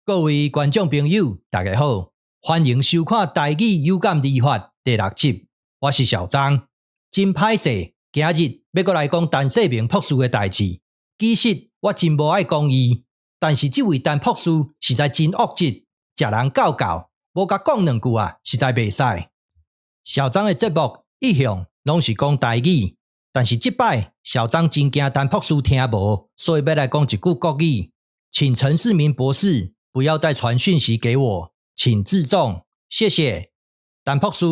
各位觀眾朋友，大家好，歡迎收看《台語有感而發》第六集。我是小張，真歹勢，今日欲閣來講陳世明博士的代誌。其實我真無愛講伊，但是這位陳博士實在真惡質，食人教教，無共講兩句啊，實在袂使。小張的節目一向攏是講台語，但是這擺小張真驚陳博士聽無，所以欲來講一句國語，請陳世明博士不要再傳訊息給我，請自重，謝謝。陳博士，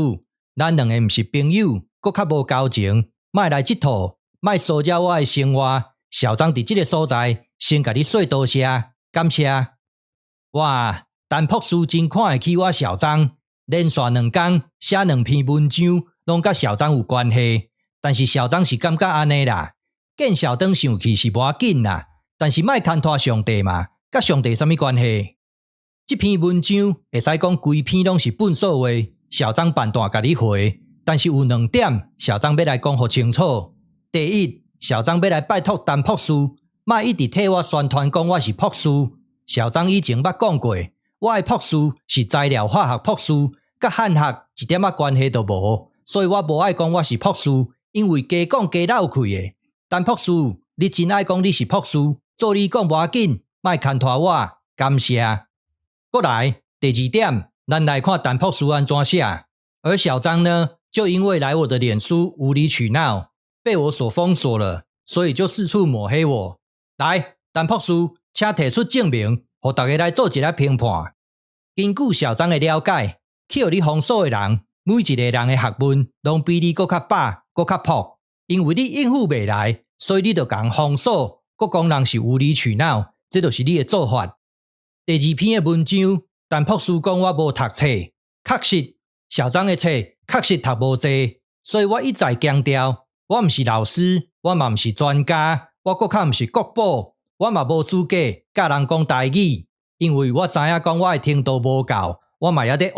咱兩個毋是朋友，閣較無交情，莫來這套，莫騷擾我的生活。小張佇這个所在，先共你說多謝，感謝。哇，陳博士真看會起我小張，連續兩工寫兩篇文章，攏佮小張有關係。但是小張是感覺按呢啦，見小張生氣是無要緊啦，但是莫牽拖上帝嘛。佮上帝啥物關係？這篇文章會使講規篇攏是糞埽話，小張辦段共你回。但是有兩點，小張欲來講予清楚。第一，小張欲來拜託陳博士，莫一直替我宣傳講我是博士。小張以前捌講過，我的博士是材料化學博士，佮漢學一點仔關係都無，所以我無愛講我是博士，因為加講加漏氣的。陳博士，你真愛講你是博士，做你講無要緊。莫牽拖我，感謝。過來，第二點，咱來看陳博士按怎寫。而小張呢，就因為來我的臉書無理取鬧，被我所封鎖了，所以就四處抹黑我。來，陳博士，請提出證明，予大家來做一下評判。根據小張的了解，去予你封鎖的人，每一個人的學問攏比你閣較飽，閣較博。因為你應付袂來，所以你就共封鎖，閣講人是無理取鬧。這就是你的做法。第二篇的文章，陳博士講我無讀冊，確實小張的冊確實讀無濟，所以我一再強調，我毋是老師，我嘛毋是專家，我閣較毋是國寶，我嘛無資格教人講台語，因為我知影講我的程度無夠，我嘛猶咧學。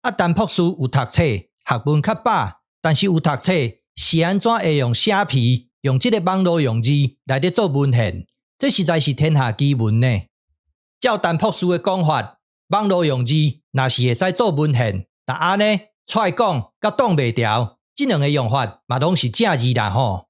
啊，陳博士有讀冊，學問較飽，但是有讀冊是按怎會用寫皮，用這个網路用字來咧做文獻？這實在是天下奇聞呢。照陳博士的講法，網路用字若是會使做文獻，那按呢揣講佮擋袂牢，這兩个用法嘛攏是正字啦吼。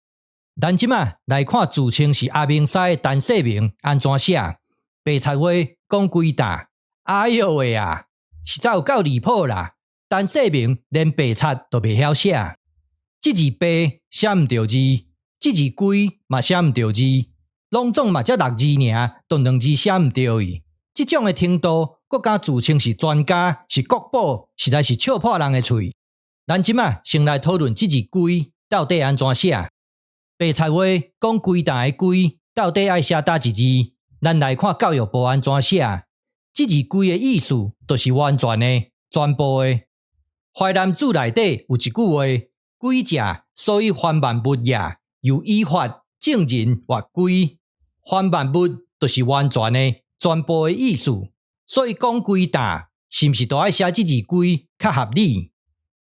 咱這馬來看自稱是阿明師的陳世明按怎寫？白賊話講規擔，哎喲喂啊，實在有夠離譜啦！陳世明連白賊都袂曉寫，這字白寫毋著字，這字規嘛寫毋著字。攏總嘛才六字爾，都兩字寫毋著去。這種的程度，閣敢自稱是專家、是國寶，實在是笑破人的喙。咱這馬先來討論這字規到底按怎寫。白賊話講規擔的規，到底愛寫佗一字？咱來看教育部按怎寫。這字規的意思，就是完全的、全部的。淮南子內底有一句話：規者，所以凡萬物也，由已發，眾人曰規。凡萬物就是完全的、全部的意思，所以講規擔，是毋是都愛寫這字規較合理？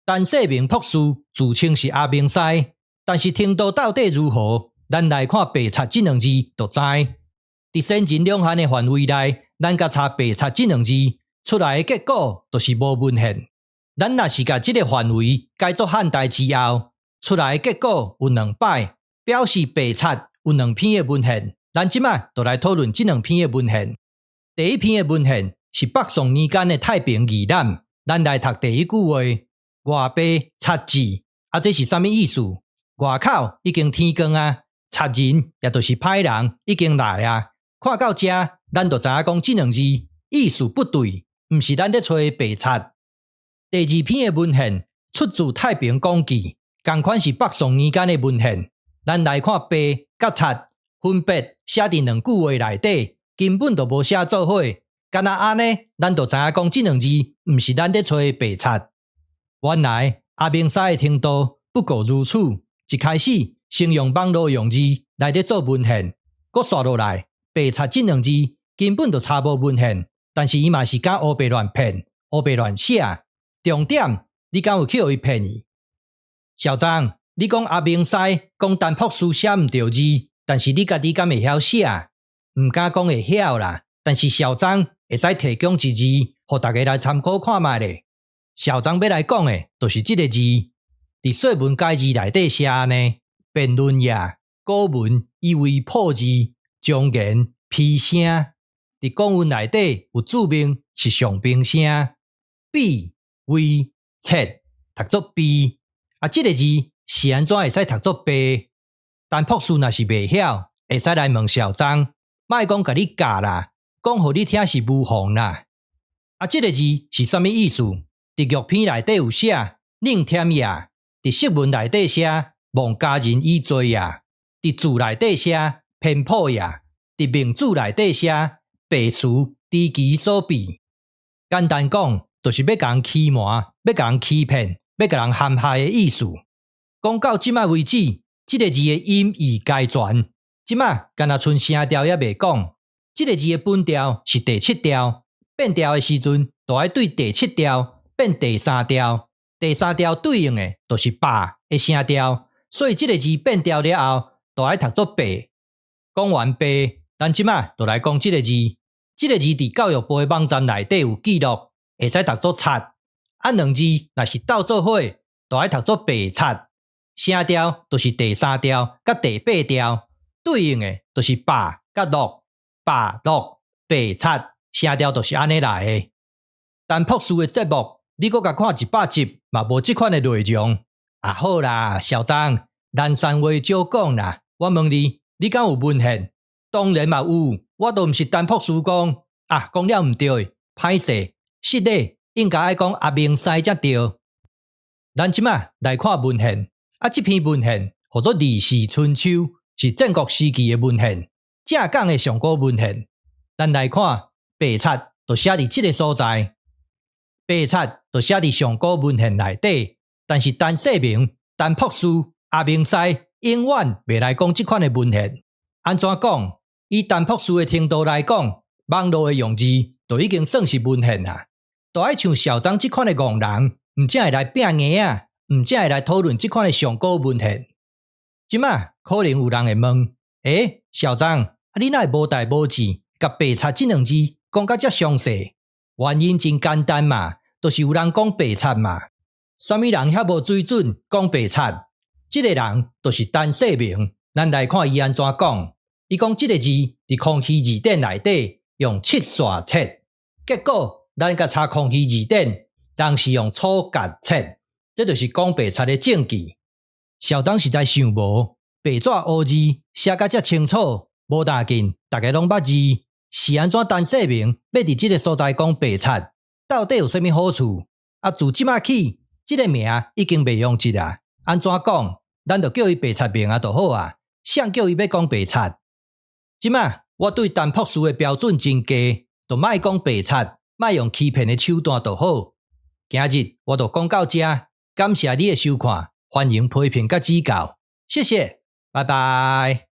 陳世明博士自稱是阿明師，但是程度到底如何？咱來看白賊這兩字就知。佇先秦兩漢的範圍內，咱共查白賊這兩字出來的結果，就是無文獻。咱若是共這个範圍改做漢代之後，出來的結果有兩擺，表示白賊有兩篇的文獻。咱這馬就來討論這兩篇的文獻。第一篇的文獻是北宋年間的《太平御覽》，咱來讀第一句話：外白賊至，啊，這是啥物意思？外口已經天光啊，賊人也就是歹人已經來啊。看到這，咱就知影講這兩字意思不對，毋是咱咧揣的白賊。第二篇的文獻出自《太平廣記》，仝款是北宋年間的文獻。咱來看白佮賊。分別寫佇兩句話內底，根本就無寫做伙。敢若按呢，咱就知影講這兩字毋是咱咧揣的白賊。原來阿明師的程度不過如此。一開始先用網路用字來咧做文獻，閣紲落來白賊這兩字根本就查無文獻，但是伊嘛是敢烏白亂騙、烏白亂寫。重點，你敢有去予伊騙去？小張，你講阿明師講陳博士寫毋著字。但是你家己敢會曉寫？毋敢講會曉啦，但是小張會使提供一字，予大家來參考看覓咧。小張欲來講的，就是這个字。佇《說文解字》內底寫按呢：辯論也，古文以為破字，常言披聲。佇古文內底有注明是上平聲，比、為、切讀做悲。啊，這个字是按怎會使讀做白？陳博士若是袂曉，會使來問小張，莫講共你教啦，講予你聽是無妨啦。啊，這个字是啥物意思？佇玉篇內底有寫寧添也，佇釋文內底寫望家人以罪也，佇注內底寫偏頗也，佇名注內底寫白詞知其所避。簡單講，就是欲共人欺瞞，欲共人欺騙，欲共人陷害的意思。講到這擺為止，這个字的音義皆全。這擺干焦賰聲調猶未講，這个字的本調是第七調，變調的時陣，就愛對第七調變第三調，第三調對應的就是百的聲調，所以這个字變調了後，就愛讀做白。講完白，咱這擺就來講這个字。這个字佇教育部的網站內底有記錄，會使讀做賊。啊，兩字若是鬥做伙，就愛讀做白賊。聲調就是第三調佮第八調，對應的就是百佮樂，百樂白賊，聲調就是按呢來的。陳博士的節目，你閣共看100集嘛無這款的內容。啊好啦，小張，咱閒話少講啦。我問你，你敢有文獻？當然嘛有，我都毋是陳博士講啊，講了毋對，歹勢，失禮，應該愛講阿明師才對。咱這擺來看文獻，啊，這篇文獻號做《呂氏春秋》，是戰國時期的文獻，正港的上古文獻。咱來看白賊，就寫佇這个所在，白賊就寫佇上古文獻內底，但是陳世明、陳博士、阿明師永遠袂來講這款的文獻。按怎講？以陳博士的程度來講，網路的用字就已經算是文獻啦。都愛像小張這款的戇人，毋才會來拚硬仔，毋才會來討論這款的上古文獻。這擺可能有人會問：欸，小張，啊你哪會無代無誌，共白賊這兩字講甲遮詳細？原因真簡單嘛，就是有人講白賊嘛。啥物人遐無水準講白賊？這个人就是陳世明。咱來看伊按怎講。伊講這个字佇康熙字典內底用七煞切，結果咱共查康熙字典，人是用楚角切，這就是講白賊的證據。小張實在想無，白紙烏字寫甲遮清楚，無要緊，逐家攏捌字，是按怎陳世明欲佇這个所在講白賊，到底有啥物好處？啊，自這擺起，這个名已經袂用得啊。按怎講，咱就叫伊白賊明啊就好啊。誰叫伊欲講白賊？這擺我對陳博士的標準真低，就莫講白賊，莫用欺騙的手段就好。今日我就講到這，感謝你的收看，歡迎批評佮指教，謝謝，拜拜。